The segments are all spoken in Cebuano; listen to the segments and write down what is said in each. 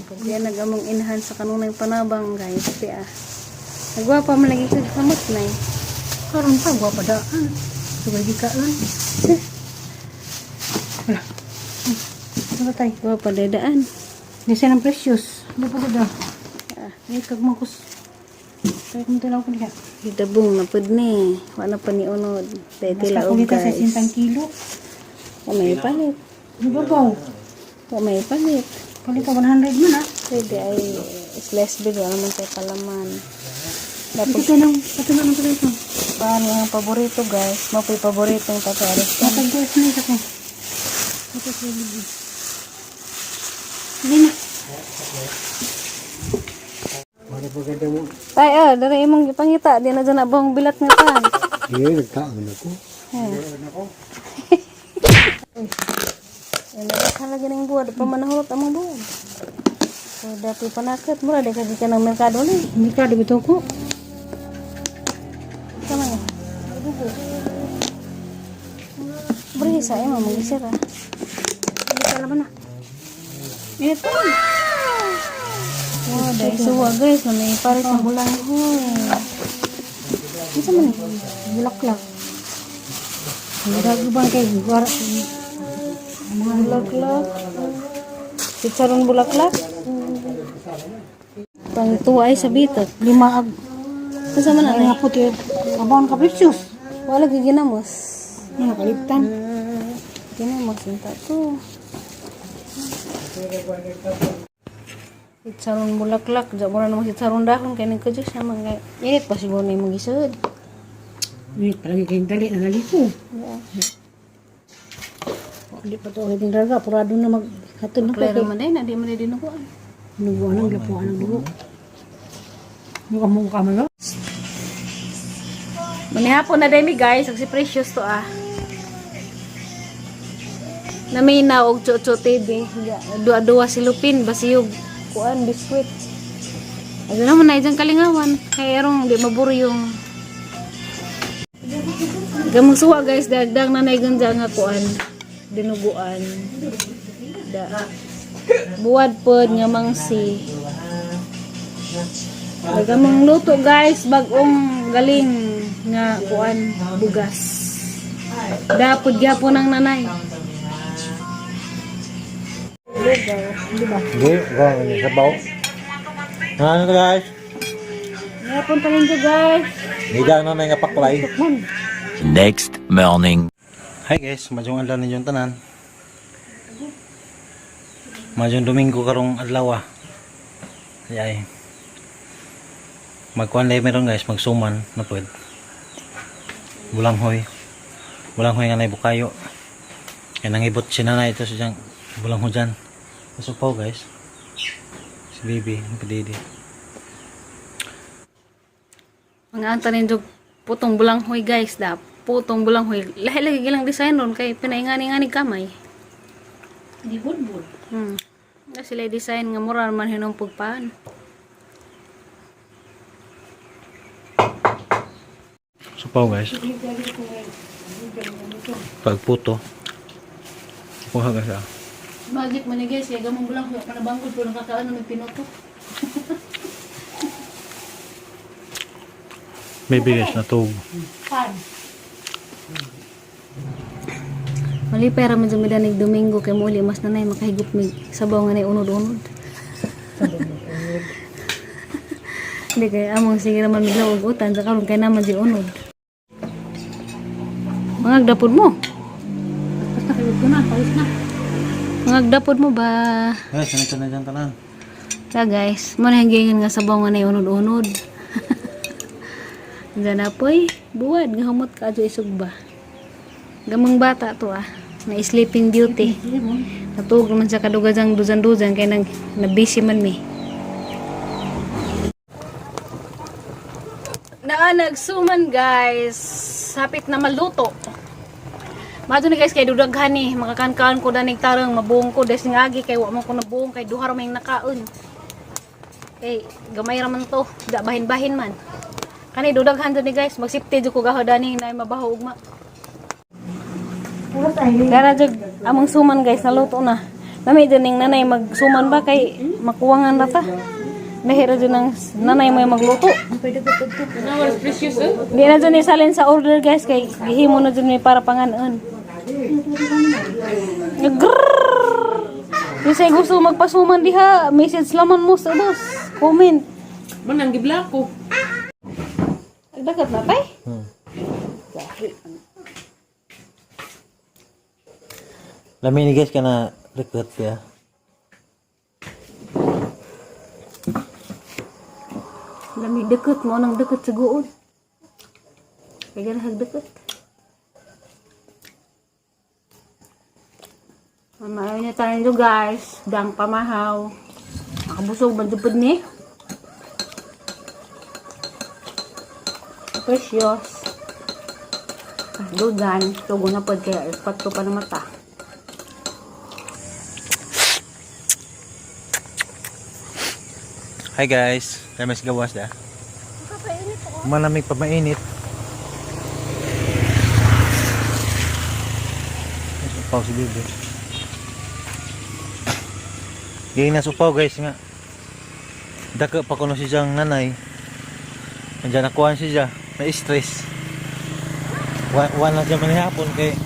Pag yan nagamong inahan sa kanunay panabang guys. Kaya, nagwapa man lagi kag kamot na eh. Karon pa gwapa daan. Sugay gikaan. Wala. Ano tay? Gwapa daan. Di siya ng precious. Di pa gud. Ah. Ay kag mangkus. Kay kung tilaw ko niya. Gidabong na pud ni. Wala pa ni unod. Dahil Mas tilaog kakulita sa guys. 60 kilo. Wa may palit. Di ba ba? Wa may palit. Palit 100 man ah. Pwede ay slice big. Wala naman tayo palaman. Dapat Ito nang ito na nang ito. paano ang paborito guys. Mapoy paborito ng Tatay Ariston. Matag na isa ko. Ito sa libo. Hindi na. Tay, oh, dari imong gipangita. Di na dyan abong bilat nga tan. Iya, nagkaon ako. Yan na lagi ng buwad. Pamanahulot ang mga buwad. So, dati panakat. Mura, di ka ng merkado ni. Hindi ka dito ko. Tama niya. Beri sa imo magisira. Hindi ka laman na. Ito. Wow, dahil suwa guys, na may pares ng bulanghoy. Isa man eh. Bulaklak. Ang ba kay guwara. Bulaklak. Chicharon bulaklak. Pangtuwa ay sa bitot. Lima ag Asa man ay na nga puti. Abon ka precious. Wala giginamos. Ano kaliptan? Ginamos unta to. Chicharon bulaklak, ja mura naman chicharon dahon kay nagkadyo siya man kay init pa siguro na imong gisod. Init palagi kayong dali na naliko. Yeah. Hindi pa to hiting raga purado na mag hatod na Klaro kay. man din, na di man din dinuguan. Nugo nang lapuan ang dugo. Mukha mo ka man. Manihapon na day mi guys, ug si Precious to ah. Naminaw og Chocho TV. Duwa-duwa si Lupin basiyog kuan biskwit. Ano naman na diyang kalingawan. Kaya erong di maburyong. Gamong suwa guys, dagdag na naiganda nga kuan dinuguan. Da. Buwad pod nga mangsi. Dagamang luto guys, bagong galing nga kuan bugas. Dapod gyapon ang nanay. Hindi, wrong. Yung sabaw. Ano to guys? Yapon pa ninyo guys. Nida na may nga paklay. Next morning. Hi guys, madyong adlaw ninyong tanan. Madyong Domingo karong adlaw ah. Ay ay. Magkuan lay meron guys, magsuman na pwed. Bulanghoy. Bulanghoy nga nay bukayo. Kaya nangibot si nanay ito sa diyang bulanghoy dyan. Masupaw guys. Si baby, ang padidi. Mga anta ninyo putong bulanghoy guys, da putong bulanghoy. Lahi lagi gilang design ron kay pinaingani-ngani kamay. Di budbud. Na sila design nga mura man hinom pugpaan. Supaw guys. Pagputo. Kuha guys ah. Magic man ni guys, kay gamong bulanghoy panabanggod po nakakaan may pinuto. Baby guys, natug. Pan. Malipay ra man jud midanig Domingo kay muli mas nanay makahigop mig sabaw nga nay unod-unod. Hindi kay among sige raman miglaw og utan sa karon kay naman di unod. Mangagdapod mo. Basta kayo ko na, pawis na. Mangagdapod mo ba? Guys, ganito na dyan tanan. Ta guys, mo na hanggingan nga sabaw nga nay unod-unod. Diyan na poy, buwad nga humot ka adyo isugba. Gamang bata to ah, na sleeping beauty. Natuog naman sa kadugajang duzan-duzan kay nang na busy man mi. Naa nagsuman guys, hapit na maluto. Mato ni guys kay dudaghan ni makakankaan ko danig tarang mabuong ko des nga agi kay wa man ko nabuong kay duha ra may nakaon. Kay gamay ra man to, da bahin-bahin man. Kani dudaghan jud ni guys, magsipte jud ko gaho dani na mabaho ugma. Puros ay. Dara jud among suman guys naluto na. Nami dyan ning nanay magsuman ba kay makuwangan na ta. Nahira dyan ang nanay may magluto. Di na dyan isalin sa order, guys, kay gihimo na dyan may para panganon. Grrrr! Yung gusto magpasuman diha, message laman mo sa boss. Comment. Manang giblako. Agdagat na tay? Lami ni guys kana rekot ya. Lami deket mo nang deket sa guod. Kaya ganahag deket. Mamayo niya tayo guys. Dang pamahaw. Nakabusog man jud ni. Precious. Dudan, tugo na pod kaya alas 4 pa na mata. Hi guys, kami sa gawas da. Malamig pa mainit. Upaw si Bibi. Gayong nasa upaw guys nga. Dako pa kuno si siyang nanay. Nandiyan nakuha siya, na-stress. Wa na siya manihapon kay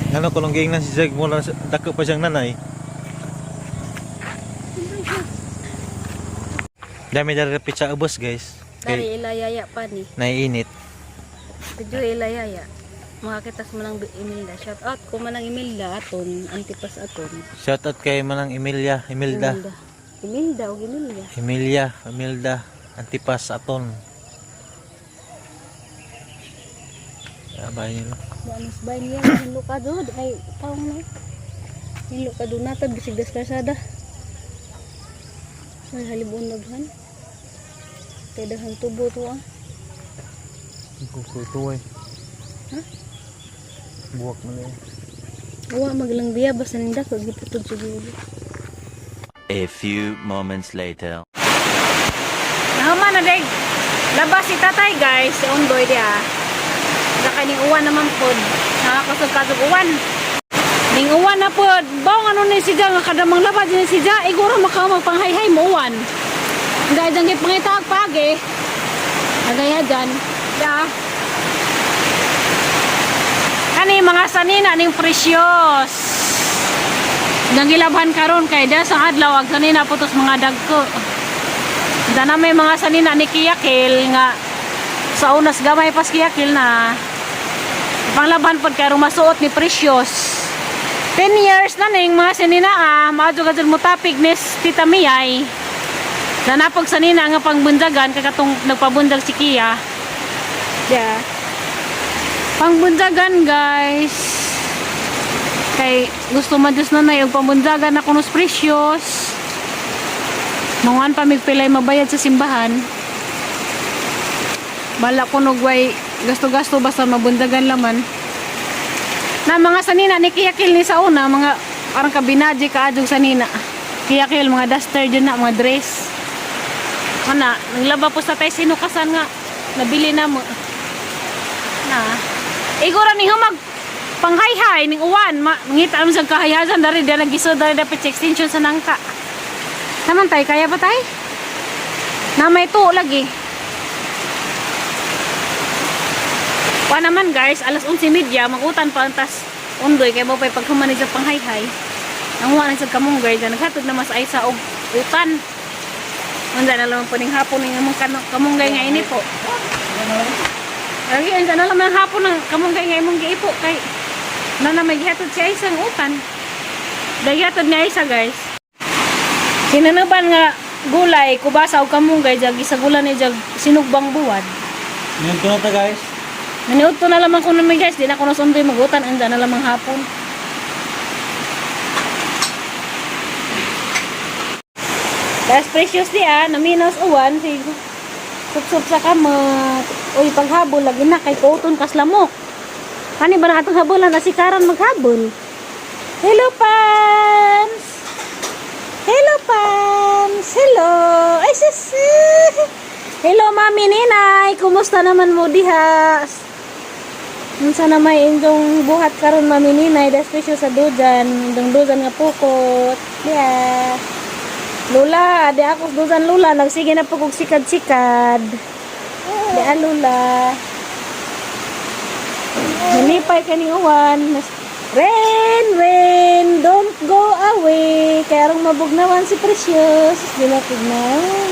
ngano kulong gayong na si Zeg mula dako pa siyang nanay. Dami dari pizza ubos guys. Kay Dari ilayaya pa ni. naiinit. Medyo ilayaya. Makakitas mo lang Imelda. Shout out ko man ang Imelda aton, antipas aton. Shout out kay Manang Emilia, Imelda. Imelda o Imelda. Emilia, Imelda, Antipas Aton. Abay nila. Anos ba niya hinlo ka do ay taong na. Hinlo ka do natad bisig das kalsada. May halibon daghan. Kay daghang tubo to ah. Kukuto eh. Ha? Buwak mo na yun. Wa maglang biya basta ninda ko giputod siguro. A few moments later. Nahuman na deg. Labas si tatay guys, si Ondoy dia. Sa kaning uwan naman pod. Nakakasog kasog uwan. Ning uwan na pod. Bawng ano ni siya nga kadamang labad ni siya, iguro makaw magpanghayhay mo uwan. Dahil dyan kay pangitag pagi. Nagaya dyan. Ya. Kani mga sanina ning precious. Nangilabhan karon kay da sa adlaw ag sanina putos mga dagko. Dana may mga sanina ni Kiyakil nga sa unas gamay pas Kiyakil na panglaban pod kay masuot ni Precious. 10 years na ning mga sanina ah, maadyo ka mo topic ni Tita Miyay. Nanapog sanina nga pangbundagan kay katong nagpabundag si Kia. Yeah. Pangbundagan guys. Kay gusto man Diyos nanay og pambundagan ako nos Precious. Manguan pa migpilay mabayad sa simbahan. Bala ko nugway gasto-gasto basta mabundagan laman. Na mga sanina ni Kiyakil ni sa una mga parang kabinaji kaadjog sanina. Kiyakil mga duster dyan na mga dress. Ana, naglaba po sa tay sinukasan nga nabili na mo. Na. Igora ni humag panghayhay ning uwan, mangita mo sa kahayhasan dari di nagisod dari dapat sa extension sa nangka. Naman tay, kaya ba tay? Na may tuo lagi. Wa naman guys, alas 11:30, magutan pa ang tas undoy kay mo pa'y paghumanig sa panghayhay. Nanguha na sa kamunggay dyan, naghatod na mas ay sa og utan. Unsa na lang po ning hapon ning among kamunggay nga ini po. Lagi unsa na lang ang hapon ng kamunggay nga imong giipo kay na na may gihatod siya isang utan. Daghatod niya isa guys. Sinunuban nga gulay, kubasa og kamunggay jag isagulan ni jag sinugbang buwad. Ngayon ko na ta guys. Naniudto na lamang ko naman guys, di na ko nasundoy magutan, andyan na lamang hapon. Guys, precious di ah, naminos uwan, si sup-sup sa kamot. Uy, paghabol, lagi na, kay kuton kaslamok. Kani ba na atong habolan, asikaran maghabol. Hello, Pans! Hello, Pans! Hello! Ay, sis! Hello, Mami Ninay! Kumusta naman mo diha? Unsa na may indong buhat karon, Mami Ninay, da special sa dujan, indong dujan nga pukot. Yeah. Lula, di ako sa dujan, Lula, nagsige na pug og sikad-sikad. Di ah, Lula. Nalipay ka ni Uwan. Rain, rain, don't go away. Kaya rong mabugnawan si Precious. Di mapugnawan.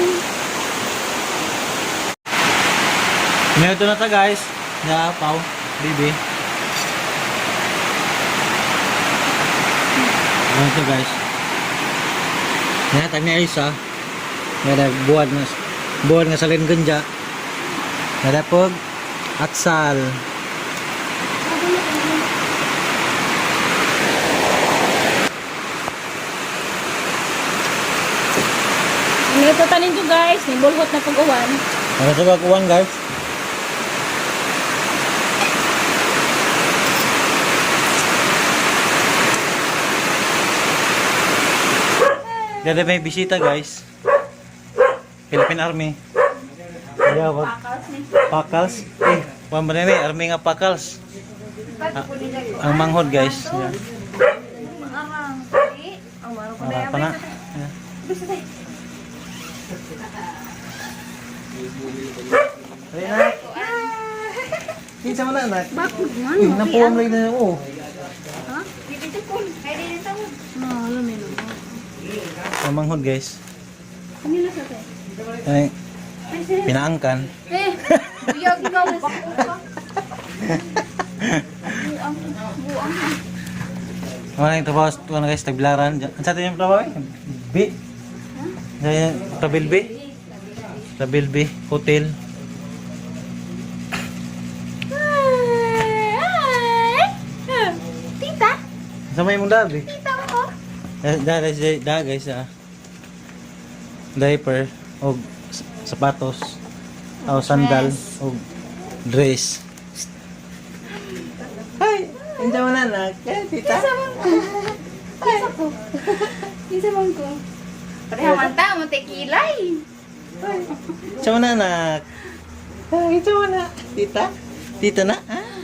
Meron na ta, guys. Ya, pau, baby. Ano to, guys? Yan, tag ni Aisa. Nga buwan nga buwan nga salin ganja. Nga pog atsal. Ito tanin ko, guys, ni bulhot na pag-uwan. Ano sa pag-uwan, guys? Dada may bisita, guys. Philippine Army. Yeah, wag. Pakals. Eh, wan ba na ni? Army nga pakals. Ah, ang manghod, guys. Yeah. Ara pa na. Yeah. Dali na. Kinsa man na, anak? Bakod man. Uy, napuwang lagi na oh. No, alam mo no. Ang manghod, guys. Kanina sa te. Ay, pinaangkan. Eh, buyag ka bako ka. Wala yung trabaho, ano guys, tagbilaran. Ang sa atin yung trabaho eh? B. Yan, Travel B. Travel B, hotel. Tita, Sa may mong dabi. tita ko. Da, da, da, da, guys, ah. Diaper, o sapatos, o sandal, o dress. Hi! Hindi mo na, anak. Eh, tita. Kinsa ko? Kinsa man ko? Pareha man ta, mo tekilay. Sa mo na, anak. Ay, sa mo na. Tita? Tita na? Ah.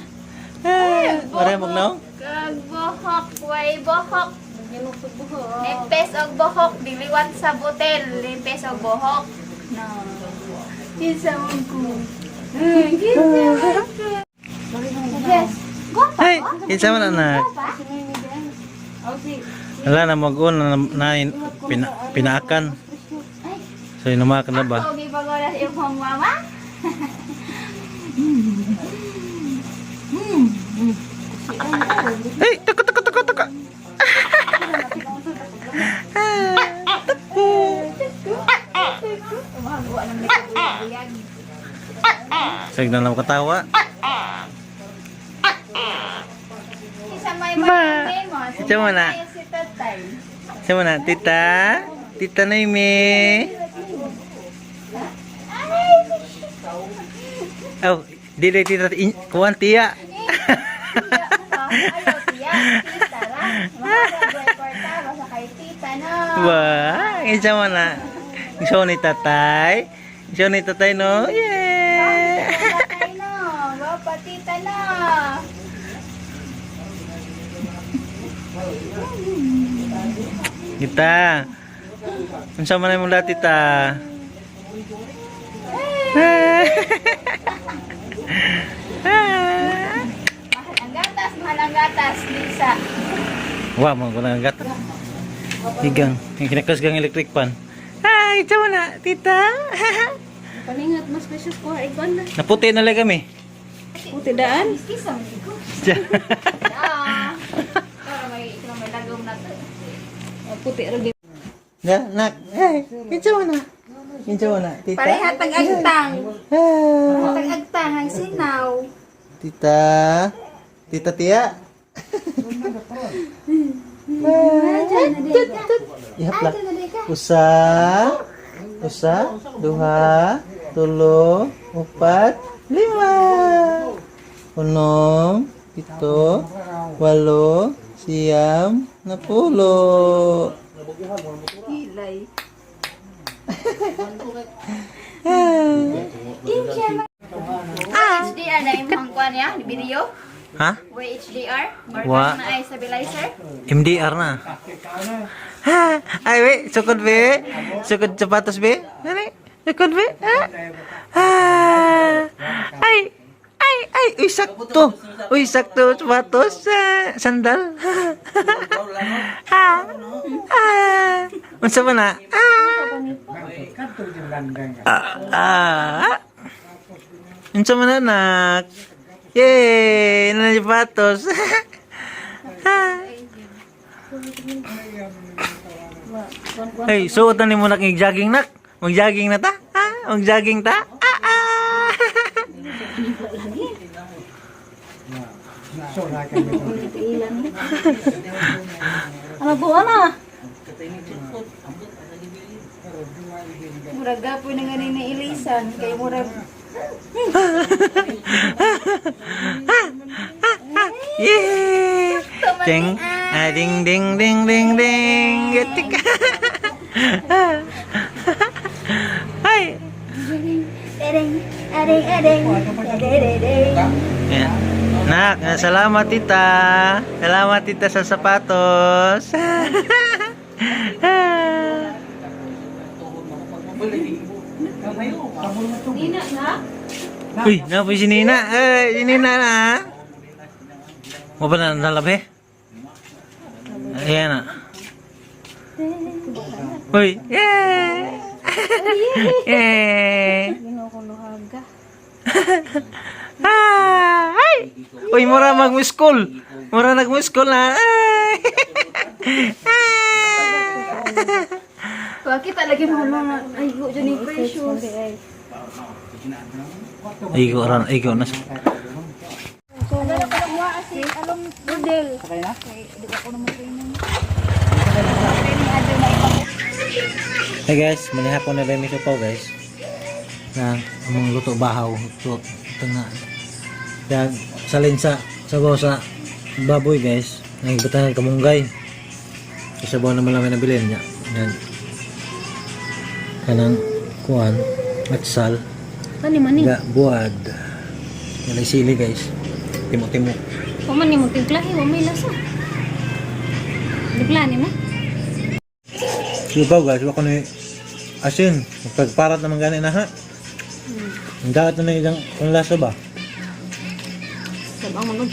Ah. Wala mo na? Kag buhok, way buhok. Limpes og buhok, diliwan sa botel, limpes og buhok. No. Kinsa man ko? Kinsa man ko? Yes. Guwapa. Ay, kinsa man, anak. Wala na mag-on na, na, pinaakan. So inumakan na ba? Ako gibagoras imong mama. Hey, tuka tuka tuka tuka. Sige na lang katawa. Kinsa may mga mo? Kinsa man na? Si tatay. Sa mo na, tita. Tita Naomi. Oh, dili tita kuwan tiya. Ayaw tiya, tita ra. Mahal kwarta basta kay tita no. Wah, kinsa man na. Kinsa ni tatay? Kinsa ni tatay no? Yeah. Tatay no, guwapa tita no. Kita. Unsa man imong lati tita? Mahal ang gatas, Lisa. Wa man ko nang gat. Higang, kinakas gang electric pan. Hi, ito na, tita. Paningat mas precious ko ay kon na. Naputi na lang kami. Puti daan. Miski sa mga ko. Ah. Para may ikaw may lagom na to. Puti ra gyud. Na, nak. Hey, ito na. Ito na, tita. Pareha tag-agtang. Ah. Tag-agtang ang sinaw. Tita. Tita Tia. Ihap lang. Usa. Usa, duha, tulo, upat, lima. Unom, pito, walo, siyam, napulo. Hilay. Ah, HD ana imong kuan ya, video. Ha? Way HDR? Or Wa. na ay stabilizer? MDR na. Ha? Ay, we, sukod be. Sukod sapatos be. Nani? Sukod be. Ha? Ah. Ay. Ay, ay, uy, sakto. Uy, sakto sapatos. Ah, sandal. Ha. Ah. Unsa man na? Ah. Ah. Ah. Unsa man na, nak? Yay! Nana sapatos. Ah. Hey, suot na nimo nak jogging nak. Mag-jogging na ta? Ha? Mag-jogging ta? Ah, ah. Ano buwan na? Murag gapoy na nga ni Ilisan. Kay murag Yay! Ding, ah, ding, ding, ding, ding, ding. Gatik. Ay. Ading, ading, ading. Ading, Yan. Nak, salamat, tita. Salamat, tita, sa sapatos. Nina na? Uy, napoy si Nina. Ay, si Nina na. Mo ba na nalabi? Ayan na. Uy, yay! Yay! Ginoo ko luhaga. Ah, ay! Uy, mura mag-school. Mura nag-school na. Ay! Ah! Bakit talaga mo na ay go dyan ni precious. Igo ran, igo na. Hey guys, manihapon na rin po, guys. Na among luto bahaw, luto ito nga. Dag salin sa sabaw sa baboy, guys. Nagbutan ng kamunggay. Sabaw naman lang may nabilin niya. Yan. Kanang kuan at sal. Kani man ni. Ga buad. Yan ay sili, guys. Timo-timo. Wa man ni mo timplahi, wa may lasa. Timpla ni mo? Lupaw, guys, wako ni asin. Pagparat naman gani na ha. Ang dagat na isang kung lasa ba? Sabang manod.